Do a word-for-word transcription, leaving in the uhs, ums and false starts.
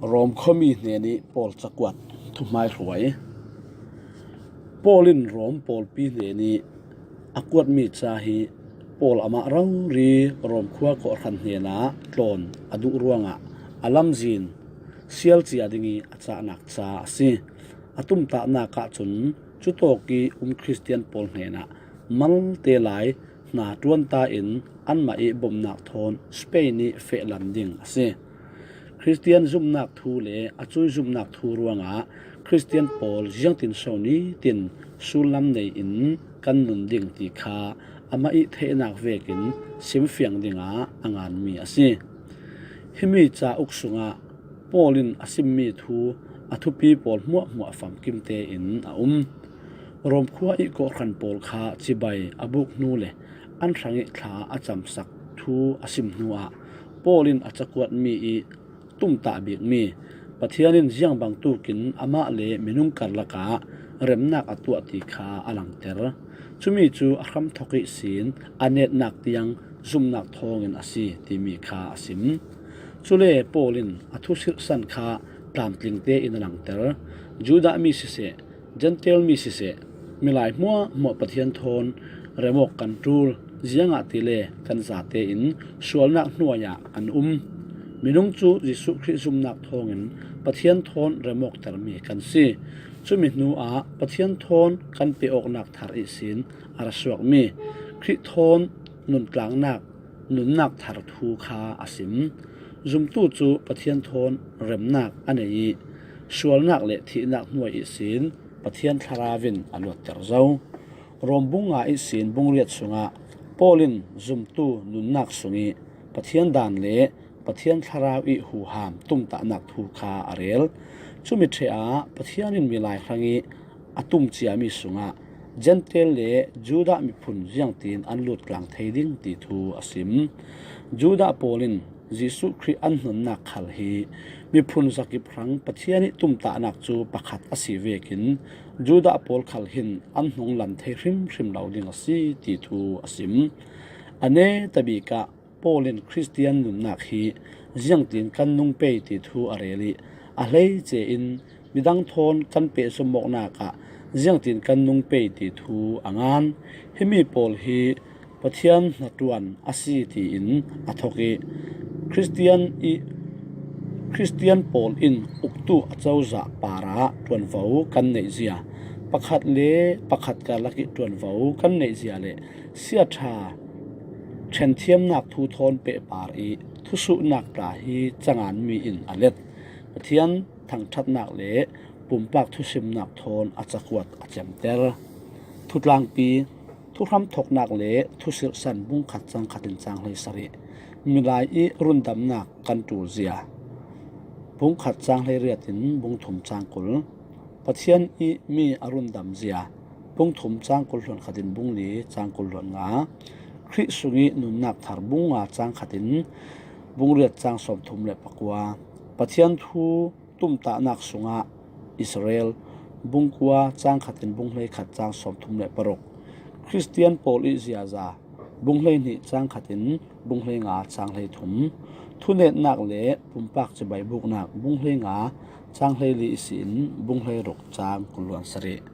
Rom khuami hnenih Paul cakuat thuhmaihruai. Paul in Rom pawlpi hnenih a kuatmi ca hi Paul amah rori Rom khua kawhhran hnenah tlawn a duh ruangah a lamzin sialcia ding i a cahnak ca a si. A tumtahnak ahcun cutawk i um Khristian pawl hnenah malte lai hna ṭuanta in anmah i bomnak thawn Spain i fehlam ding a si. Khristian zumhnak thu le a cui zumhnak thu ruangah Khristian pawl ziangtin so nitin sullam nei in kan nun ding ti kha amah i theihnak vekin simfiang dingah a nganmi a si. Himi cauk sungah Paul in a simmi thu a thupi pawl hmuahhmuah famkim tein a um. Rom khua i kawhhran pawl kha cibai a buk hnu le an hrang i thla a camsak thu a sim hnuah Paul in a cakuatmi i tumtah bikmi Pathian in ziang bangtukin amah le minung karlakah remnak a tuah ti kha a langter. Cumi cu a hramthok ihsin a netnak tiang zumhnak thawngin a si timi kha a sim. Cule Paul in a thusirhsan kha tlamtling tein a langter. Judah mi siseh, Jentail mi siseh, milai hmuahhmuah Pathian thawn remawk kan ṭul, ziangahtile kan zate in sualnak hnuai ah kan um. Minung cu Jesuh Khrih zumhnak thawngin Pathian thawn remawktermi kan si. Cumi hnuah Pathian thawn kan pehawknak thar ihsin a ra suakmi Khrih thawn nuntlangnak nunnak thar thu kha a sim. Zumtu cu Pathian thawn remnak a nei i sualnak le thihnak hnuai ihsin Pathian Thlarau in a luatter zo. Rom bung nga ihsin bung riat sungah Paul in zumtu nunnak sung i Pathian dan le Pathian Thlarau i huham tumtahnak thu kha a rel. Cumi ṭheh ah Pathian in milai hrang i a tum ciami sungah Jentail le Judah miphun ziangtin an lut tlang thei ding ti thu a sim. Judah pawl in Jesuh Khrih an hnonnak khal hi miphun zakip hrang Pathian i tumtahnak cu pakhat a si vekin Judah pawl khal hin an hnong lan thei hrimhrim lo ding a si ti thu a sim. A netabik ah Paul in Khristian nunnak hi ziangtin kan nung pei ti thu a rel i a hleice in midang thawn kan pehzom awknak ah ziangtin kan nung pei ti thu a ngan. Himi pawl hi Pathian hnaṭuan a si tiin a thok i Khristian i Khristian pawl in uktu acozah parah ṭuanvo kan neihzia pakhat le pakhat karlak i ṭuanvo kan neihzia le siaṭha ṭhenthiamnak thu thawn pehpar i thusuhnak tla hi canganmi in a let. Pathian thangṭhatnak le pumpak thusimnak thawn a cakuat a cemter. Thutlangpi, thuhramthoknak le thusirhsan bungkhat cangkhat in cang hleisarih. Milai i rundamnak kan ṭulzia bungkhat cang hleiriat in bungthum cang kul. Pathian i mi a rundamzia bungthum cang kul hluan khat in bungli cang kul hluan nga. Khrih sung i nunnak thar bung nga cang khat in bungriat cang sawmthum le pakua. Pathian thu tumtahnak sungah Israel bungkua cang khat in bunghleikhat cang sawmthum le paruk. Khristian pawl i ziaza bunghleihnih cang khat in bunghleinga cang hleithum. Thunetnak le pumpak cibai buknak bunghleinga cang hleili ihsin bunghlei ruk cang kul hluan sarih.